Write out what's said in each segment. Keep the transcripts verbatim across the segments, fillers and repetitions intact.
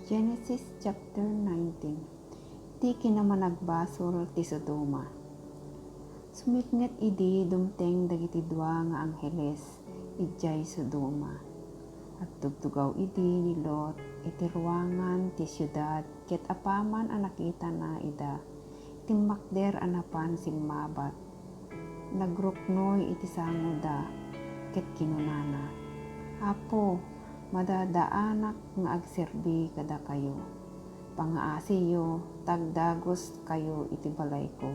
Genesis chapter nineteen. Ti kinamanagbasol ti Sodoma. Sumipnget idi dumteng dagiti dua nga angheles idiay Sodoma. Agtugtugaw idi ni Lot iti ruangan ti siudad ket apaman a nakitana ida, timmakder a napan simmabat. Nagruknoy iti sangoda ket kinunana, "Apo, madadaanak nga agserbi kadakayo. Pangaasiyo ta agdagoskayo iti balayko.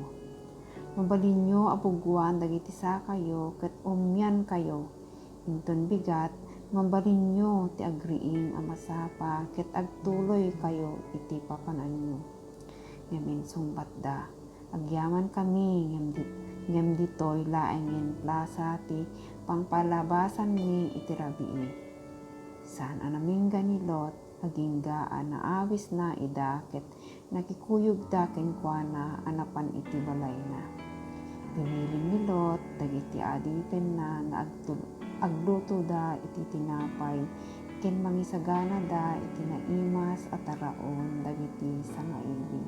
Mabalinyo a buggoan dagiti sakayo ket umiankayo. Inton bigat, mabalinyo ti agriing a masapa ket agtuloykayo iti papananyo." Ngem insungbatda, "Agyamankami, ngem di-, ngem ditoy laengen plasa ti pangpalabasanmi iti rabii." Saan a namingga ni Lot, agingga a naawisna ida ket nakikuyogda kenkuana a napan iti balayna. Binilin ni Lot dagiti adipenna nga agtul-, aglutoda iti tinapay ken mangisaganada iti naimas a taraon dagiti sangaili.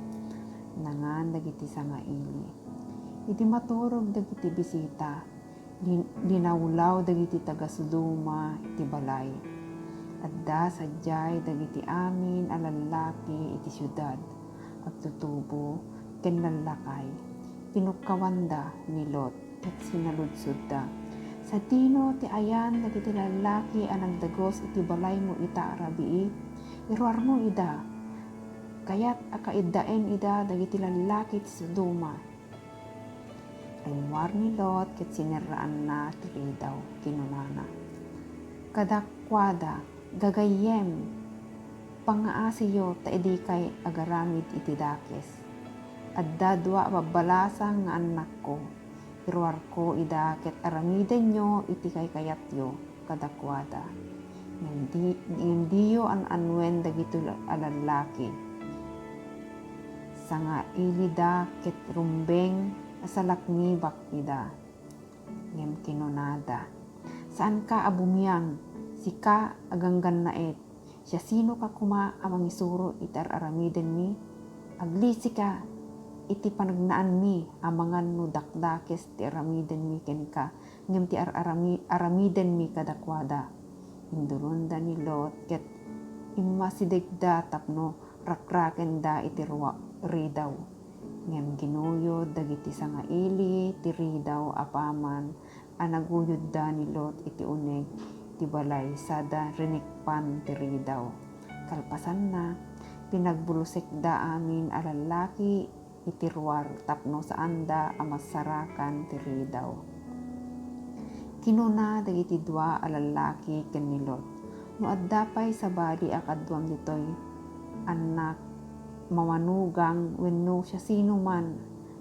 Nangan dagiti sangaili. Idi maturog dagiti bisita, lin-, linawlaw dagiti taga-Sodoma iti balay. Adda sadiay dagiti amin a lallaki iti siudad, agtutubo ken lallakay. Pinukkawanda ni Lot ket sinaludsodda, "Sadino ti ayan dagiti lallaki a nagdagos iti balaymo ita a rabii? Iruarmo ida. Kayat a kaiddaen ida dagiti lallaki ti Sodoma." Rimmuar ni Lot ket sinerraanna ti ridaw. Kinunana kadakuada, "Gagayyem, pangaasiyo ta idikay agaramid iti dakes. Adda dua a babbalasang nga annakko. Iruarko ida ket aramidenyo iti kaykayatyo kadakuada. Ngem di-, ngem diyo an-anuen dagitoy a lallaki. Sangailida ket rumbeng a salaknibak ida." Ngem kinunada, "Saanka a bumiang, sika a ganggannaet. Siasinoka koma a mangisuro iti ar-aramidenmi? Aglisika iti panagnaanmi amangan no dakdakes ti aramidenmi kenka ngem ti ar-arami-, aramidenmi kadakuada." Induronda ni Lot ket immasidegda tapno rakrakenda iti rua-, ridaw. Ngem ginuyod dagiti sangaili ti ridaw apaman a naguyodda ni Lot iti uneg ti balay sada rinikpan ti ridaw. Kalpasanna, pinagbulusekda amin a lallaki iti ruar tapno saanda a masarakan ti ridaw. Kinuna dagiti dua a lallaki ken ni Lot, "No adda pay sabali a kaduam ditoy annak, mawanugang wenno siasinoman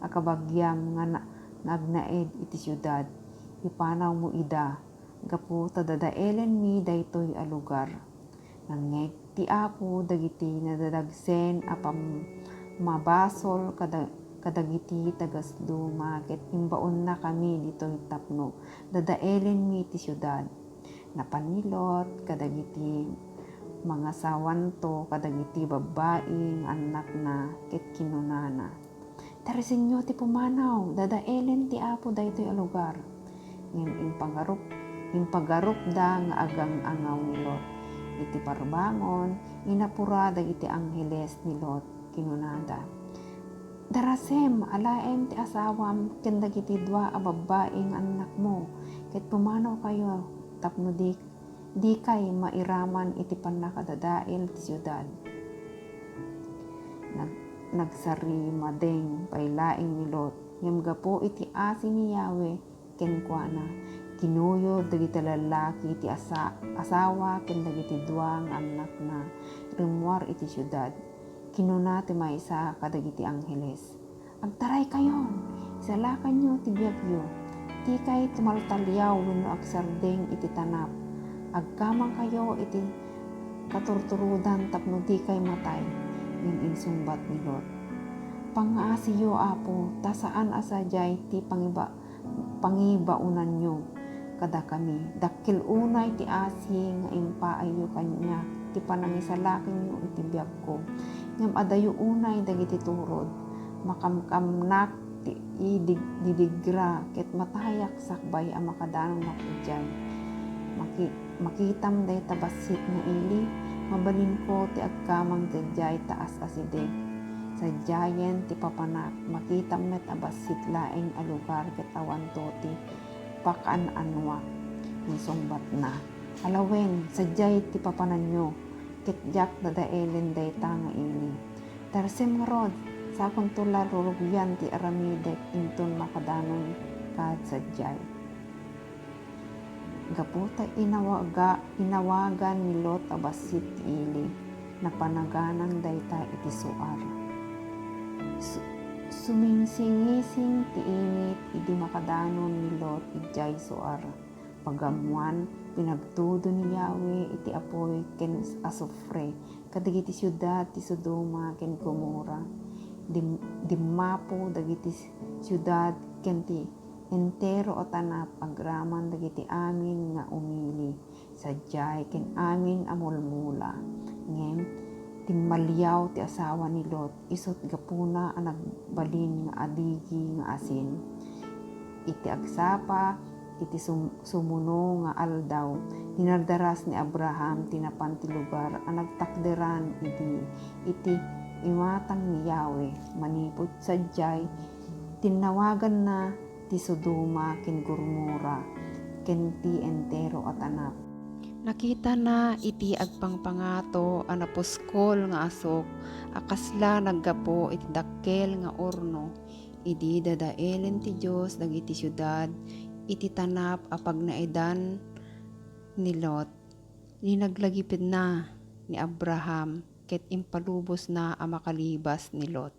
a kabagiam nga na-, naagnaed iti siudad, ipanawmo ida, gapu ta dadaelenmi daytoy a lugar." Nangngeg ti Apo dagiti nadadagsen a pammabasol kada-, kadagiti taga-Sodoma ket imbaonnakami ditoy tapno dadaelenmi ti siudad. Napan ni Lot kadagiti mangasawanto kadagiti babbai nga annakna ket kinunana, "Tarisenyo ti pumanaw, dadaelen ti Apo daytoy a lugar." Ngem impagarup-, impagarupda nga agang-angaw ni Lot. Iti parbangon, inapura dagiti angheles ni Lot. Kinunada, "Darasem, alaem ti asawam ken dagiti dua a babbai nga annakmo, ket pumanawkayo tapno di, dikay mairaman iti pannakadadael ti siudad." Nag-, nagsarimadeng pay laeng ni Lot, ngem gapu iti asi ni Yahweh kenkuana, kinuyod dagiti lallaki ti asa-, asawa ken dagiti dua nga annakna rimmuar iti siudad. Kinuna ti maysa kadagiti angheles, "Agtaraykayon, isalakanyo ti biagyo. Dikay tumaltaliaw wenno agsardeng iti tanap. Agkamangkayo iti katurturodan tapno dikay matay." Ngem insungbat ni Lot, "Pangaasiyo, Apo, ta saan a sadiay ti pangiba-, pangibaonanyo kadakami. Dakkel unay ti asi nga impaayyo kaniak ti panangisalakanyo iti biagko. Ngem adayo unay dagiti turod. Makamkamnak ti idig-, didigra ket matayak sakbay a makadanonak idiay. Maki-, makitam dayta bassit nga ili, mabalinko ti agkamang sadiay ta as-asideg. Sadiayen ti papanak, makitam met a bassit laeng a lugar ket awanto ti pakaan-anoak. Insungbatna, "Alawen, sadiay ti papananyo, ket diak dadaelen dayta nga ili. Tarsem ngarud, sakonto la rurugian ti aramidek inton makadanon kad sadiay." Gapu ta inawaga-, inawagan ni Lot a bassit ti ili, napanaganan dayta iti Zoar. Su-, sumingsingising ti init idi makadanon ni Lot idiay Zoar. Pagammoan, pinagtudo ni Yahweh iti apuy ken asufre kadagiti siudad ti Sodoma ken Gomorra. Dim-, dimmapo dagiti siudad ken ti entero a tanap agraman dagiti amin nga umili sadiay ken amin a mulmula. Ngem timmaliaw ti asawa ni Lot, isut' gapuna a nagbalin nga adigi nga asin. Iti agsapa iti sum-, sumuno nga aldaw, dinardaras ni Abraham ti napan ti lugar a nagtakderan idi iti imatang ni Yahweh. Manipud sadiay, tinnawaganna ti Sodoma ken Gomorra ken ti entero a tanap. Nakitana iti agpangpangato a napuskol nga asuk a kasla naggapu iti dakkel nga urno. Idi dadaelen ti Dios dagiti siudad iti tanap a pagnaedan ni Lot, linaglagipedna ni Abraham ket impalubosna a makalibas ni Lot.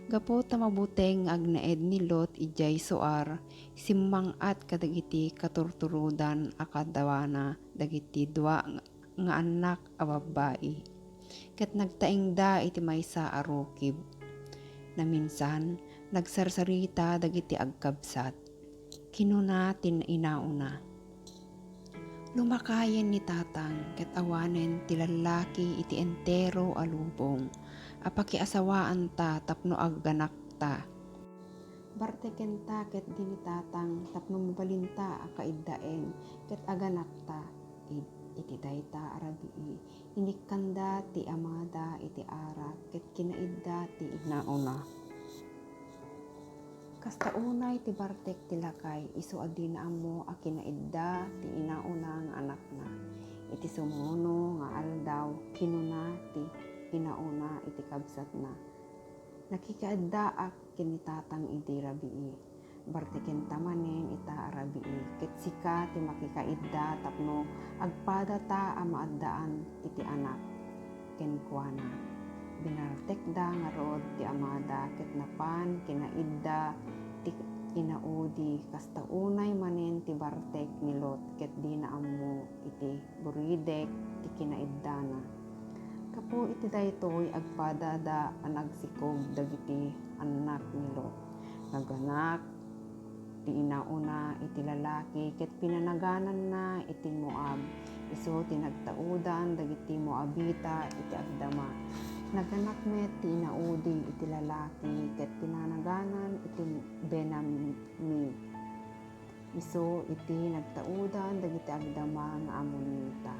Gapu ta mabuteng nga agnaed ni Lot idiay Zoar, simmang-at kadagiti katurturodan a kadawana dagiti dua nga annak a babbai, ket nagtaengda iti maysa a rukib. Naminsan, nagsarsarita dagiti agkabsat. Kinuna ti inauna, "Lumakayen ni tatang ket awanen ti lallaki iti entero a lubong a pakiasawaanta tapno agganakta. Bartekenta ketdi ni tatang tapno mabalinta a kaiddaen ket aganakta." Id-, iti dayta a rabii, inikkanda ti amada iti arak ket kinaidda ti inauna. Kasta unay ti bartek ti lakay, isu a dina ammo a kinaidda ti inauna nga anakna. Iti sumuno nga aldaw, kinuna ti inauna iti kabsatna, "Nakikaiddaak ken ni tatang idi rabii. Bartekenta manen ita a rabii, ket sika ti makikaidda tapno agpadata a maaddaan iti anak." Kenkuana, binartekda ngarud ti amada ket napan kinaidda ti inaudi. Kasta unay manen ti bartek ni Lot ket dina ammo iti buridek ti kinaiddana. Gapu iti daytoy, agpadada a nagsikog dagiti annak ni Lot. Naganak ti inauna iti lalaki ket pinanagananna iti Moab. Isu ti nagtaudan dagiti Moabita iti agdama. Naganak met ti inaudi iti lalaki ket pinanaganan iti Benami. Isu iti nagtaudan dagiti agdama nga Amonita.